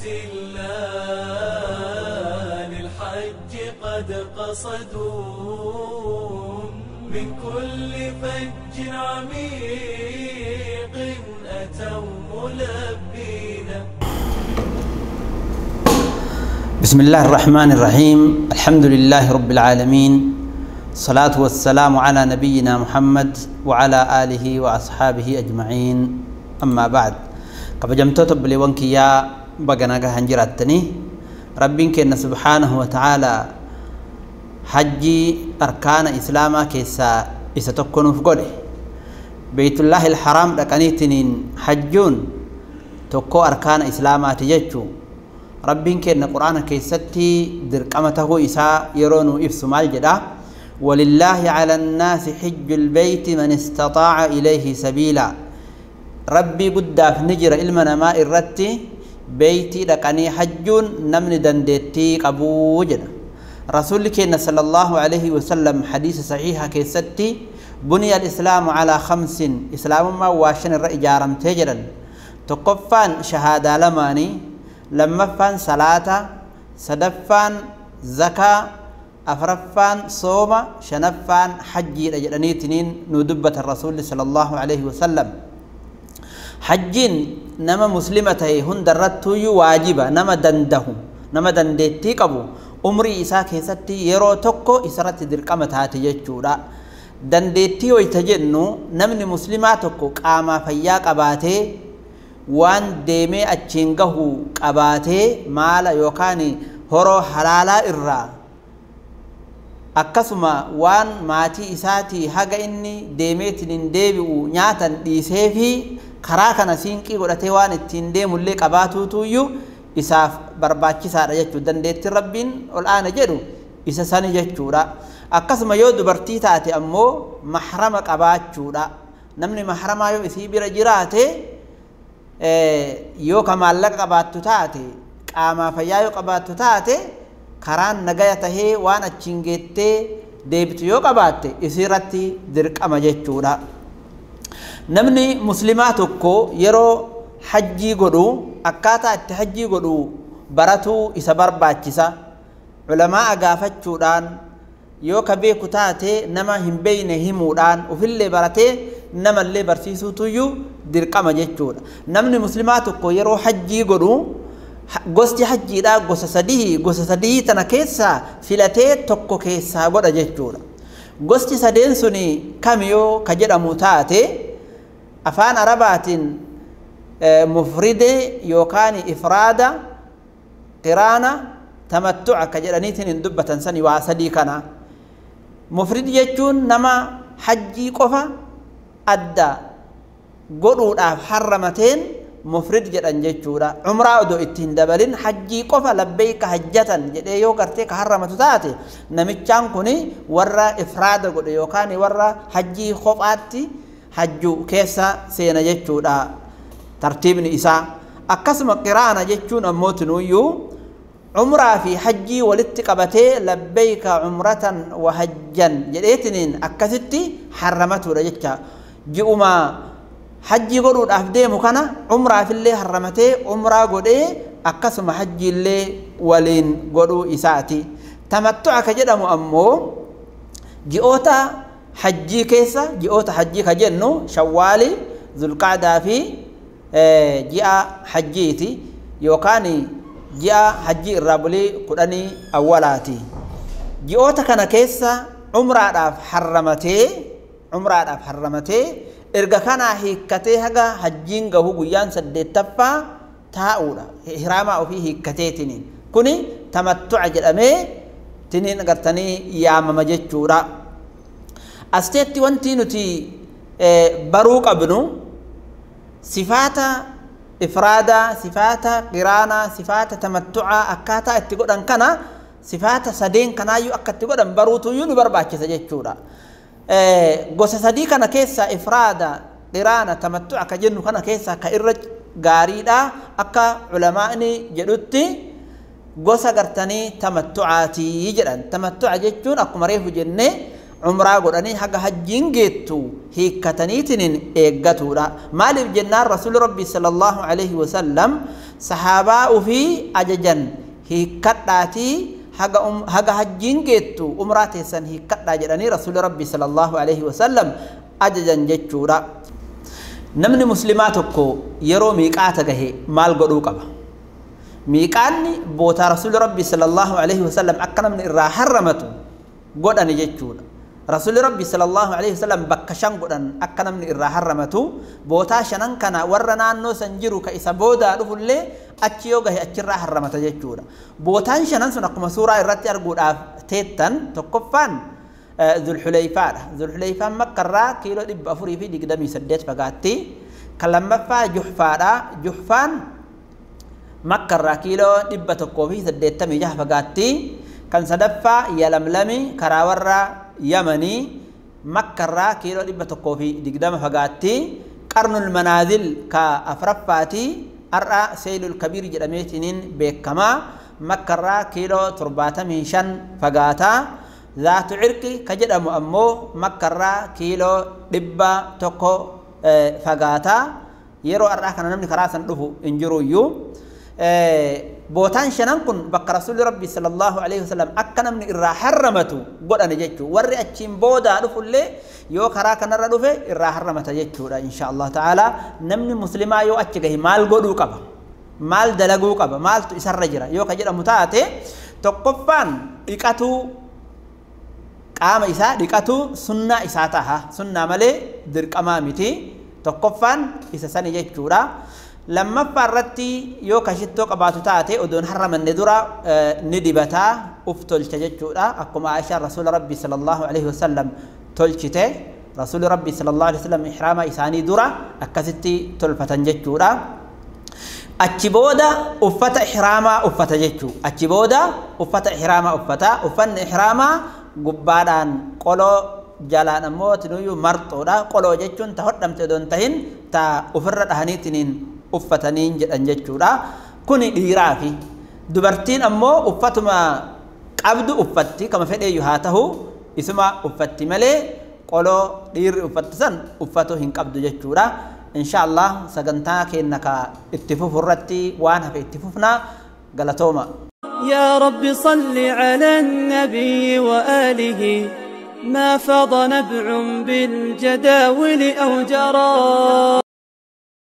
بيت الله للحج قد قصدوا من كل فج عميق أتوا ملبين. بسم الله الرحمن الرحيم. الحمد لله رب العالمين، الصلاة والسلام على نبينا محمد وعلى آله وأصحابه أجمعين، أما بعد. كبجمتو بلي يا بغناغا هنجراتني ربين كنا سبحانه وتعالى حجي أركان إسلاما كيسا إسا تكونوا في قوله بيت الله الحرام لكنيتنين حجون تكو أركان إسلاما تججو. ربين كنا قرآن كيستي درقمته إسا يرونو إفسو مال جدا: ولله على الناس حج البيت من استطاع إليه سبيلا. ربي قد في نجر إلمنا ما إرتي بيتي لكني حجون نمن دندتي قبوجنا. رسول كنا صلى الله عليه وسلم حديث صحيح كيستي: بني الإسلام على خمس، إسلام ما واشن الرأي جارم تجرا تقفان شهادة لماني، لمفان صلاة، سدفان زكاة، أفرفان صوم، شنفان حجي رجلني تنين ندبة الرسول صلى الله عليه وسلم. حجين نما مسلمته هندرتو واجبة، نما دندهم نما دندتي قبو عمري إسا كيستي يرو تكو إسرت درقمت هاتي جتشورا دندتي ويتجنو نمني مسلماتكو قاما فيا قباتي وان ديمي أتشنغهو قباتي مالا يوكاني هرو حلالا إرّا akkasuma waan maatii isaatii haga inni deemeetiin hin deebi'u nyaatan dhiisee fi karaa kana siinqii godhatee waan ittiin deemullee qabaatuutuyyuu isaaf barbaachisaadha jechuudha. Dandeettiin rabbiin ol aana jedhu isa sani jechuudha. Akkasuma yoo dubartii taate ammoo mahrama qabaachuudha. Namni mahramaa yoo isii bira jiraate, yoo ka maallaqa qabaattu taate, qaamaa fayyaa yoo qabaattu taate, karaan nagaya tahee waan achiin geettee deebitu yoo qabaatte isirratti dirqama jechuudha. Namni muslimaa tokko yeroo hajjii godhu akkaataa itti hajjii godhu baratuu isa barbaachisa. Culamaa gaafachuudhaan yoo ka beeku taate nama hin beeyne himuudhaan ofillee baratee namallee barsiisuutuyyuu dirqama jechuudha. Namni muslimaa tokko yeroo hajjii godhu gosti hajjiidhaa gosa sadii, gosa sadii tana keessaa filatee tokko keessaa godha jechuudha. Gosti sadeen suni kamiyoo ka jedhamu taate afaan arabaatiin mufride yookaan ifraada, qiraana, tamattu'a ka jedhaniitiin hin dubbatan sani waa sadii kana. Mufridi jechuun nama hajjii qofa adda godhuudhaaf harramateen mufrid jedhan jechuudha. Umraa odoo itti hin dabalin hajjii qofa labbeeyka hajjatan jedhee yoo gartee ka harramatu taate namichaan kuni warra ifraada godhe yookaan warra hajjii kophaatti hajjuu keessa seena jechuudha tartiibni isaa. Akkasuma qiraana jechuun ammoo tinuyyuu umraa fi hajjii walitti qabatee labbeeyka umratan wa hajjan jedheetiniin akkasitti harramatuudha jecha. Ji'uma hajjii godhuudhaaf deemu kana umraafillee harramatee umraa godhee akkasuma hajjiillee waliin godhuu isaati. Tamattu'a ka jedhamu ammoo ji'oota hajjii keessa, ji'oota hajjii ka jennu shawwaali, zulqaadaa fi ji'a hajjiiti yookaan ji'a hajjii irraa bulii 10 awwalaati. Ji'oota kana keessa umraadhaaf harramatee, umraadhaaf harramatee erga kanaa hiikkatee haga hajjiin gahu guyyaan 8ffaa taa'uudha. Hiraamaa ofii hiikkateetiniin kuni tamattu'a jedhamee tiniin agartanii yaamama jechuudha. Asteetti wanti nuti baruu qabnu sifaata ifraadaa, sifaata qiraanaa, sifaata tamattu'aa akkaataa itti godhan kana sifaata sadeen kanaayyuu akka itti godhan baruutuyyuu nu barbaachisa jechuudha. Gosa sadii kana keessa ifraada, qiraana, tamattu'a ka jennu kana keessa ka irra gaariidha akka culamaa'ni jedhutti gosa gartanii tamattu'aatii jedhan. Tamattu'a jechuun akkuma reefu jennee umraa godhanii haga hajjiin geettu hiikkataniitiin eeggatuudha. Maaliif jennaan rasuulli rabbi sallallahu alaihi wasallam Sahaabaa ufii ajajan hiikkadhaatii haga hajjiin geettu umraa teessan hiikkadhaa jedhanii rasuuli rabbi sallallahu alaihi wasallam ajajan jechuudha. Namni muslimaa tokko yeroo miiqaata gahe maal godhuu qaba? Miiqaanni bootaa rasuuli rabbi sallallahu alaihi wasallam akka namni irraa harramatu godhani jechuudha. Rasuuli rabbi sallallahu alaihi wasallam bakka shan godhan akka namni irraa harramatu bootaa shanan kana warra naannoo san jiru ka isa boodaa dhufullee achi yoo gahe achirraa harramata jechuudha. Bootaan shanan sun akkuma suuraa irratti arguudhaaf teettan tokkoffaan Zulxulayfaadha. Zulxulayfaan Makkarraa kiiloo 428 fagaatti. Kan lammaffaa Juhfaadha. Juhfaan Makkarraa kiiloo 186 fagaatti. Kan sadaffaa Yalamlami karaa warra Yamanii Makkarraa kiiloo 120 fagaatti. Qarnul Manaazil ka afraffaati. Har'a Seylul Kabiir jedhameetiniin beekamaa. Makkarraa kiiloo 75 fagaataa. Zaatu Cirqi ka jedhamu ammoo Makkarraa kiiloo 100 fagaataa. Yeroo har'aa kana namni karaa san dhufu hin jiruyyuu. Bootaan shanan kun bakka rasuulli rabbi sallallahu alaihi wasallam akka namni irraa harramatu godhane jechuudha. Warri achiin boodaa dhufullee yoo karaa kanarra dhufe irraa harramata jechuudha insha Allah ta'ala. Namni muslimaa yoo achi gahe maal godhuu qaba? Maal dalaguu qaba? Maaltu isarra jira? Yoo ka jedhamu taate tokkoffaan dhiqatuu qaama isaa dhiqatu sunnaa isaa taha. Sunnaa malee dirqamaa miti. Tokkoffaan isa sani jechuudha. Lammaffaa irratti yoo kashittoo qabaatu taate odoon harramanne dura ni dibataa uf tolcha jechuudha. Akkuma Aishaan rasuula rabbi sallallahu alaihi wasallam tolchite rasuulli rabbi sallallahu alaihi wasallam ihraama isaanii dura akkasitti tolfatan jechuudha. Achi booda uffata ihraamaa uffata jechuu. Achi booda uffata ihraamaa uffata. Uffanni ihraamaa gubbaadhaan qoloo jalaan ammoo tinuyyuu marxoodha. Qoloo jechuun ta hodhamte odoon tahin ta ofirra dhahaniitiniin uffataniin jedhan jechuudha. Kuni dhiiraafi. Dubartiin ammoo uffatuma qabdu uffatti kama fedheeyyu haa tahu isuma uffatti malee qoloo dhiirri uffattu san uffatu hin qabdu jechuudha. Insha Allah sagantaa keenna ka itti fufu irratti waan hafe itti fufna galatooma. يا رب صل على النبي وآله ما فاض نبع بالجداول أو جرى.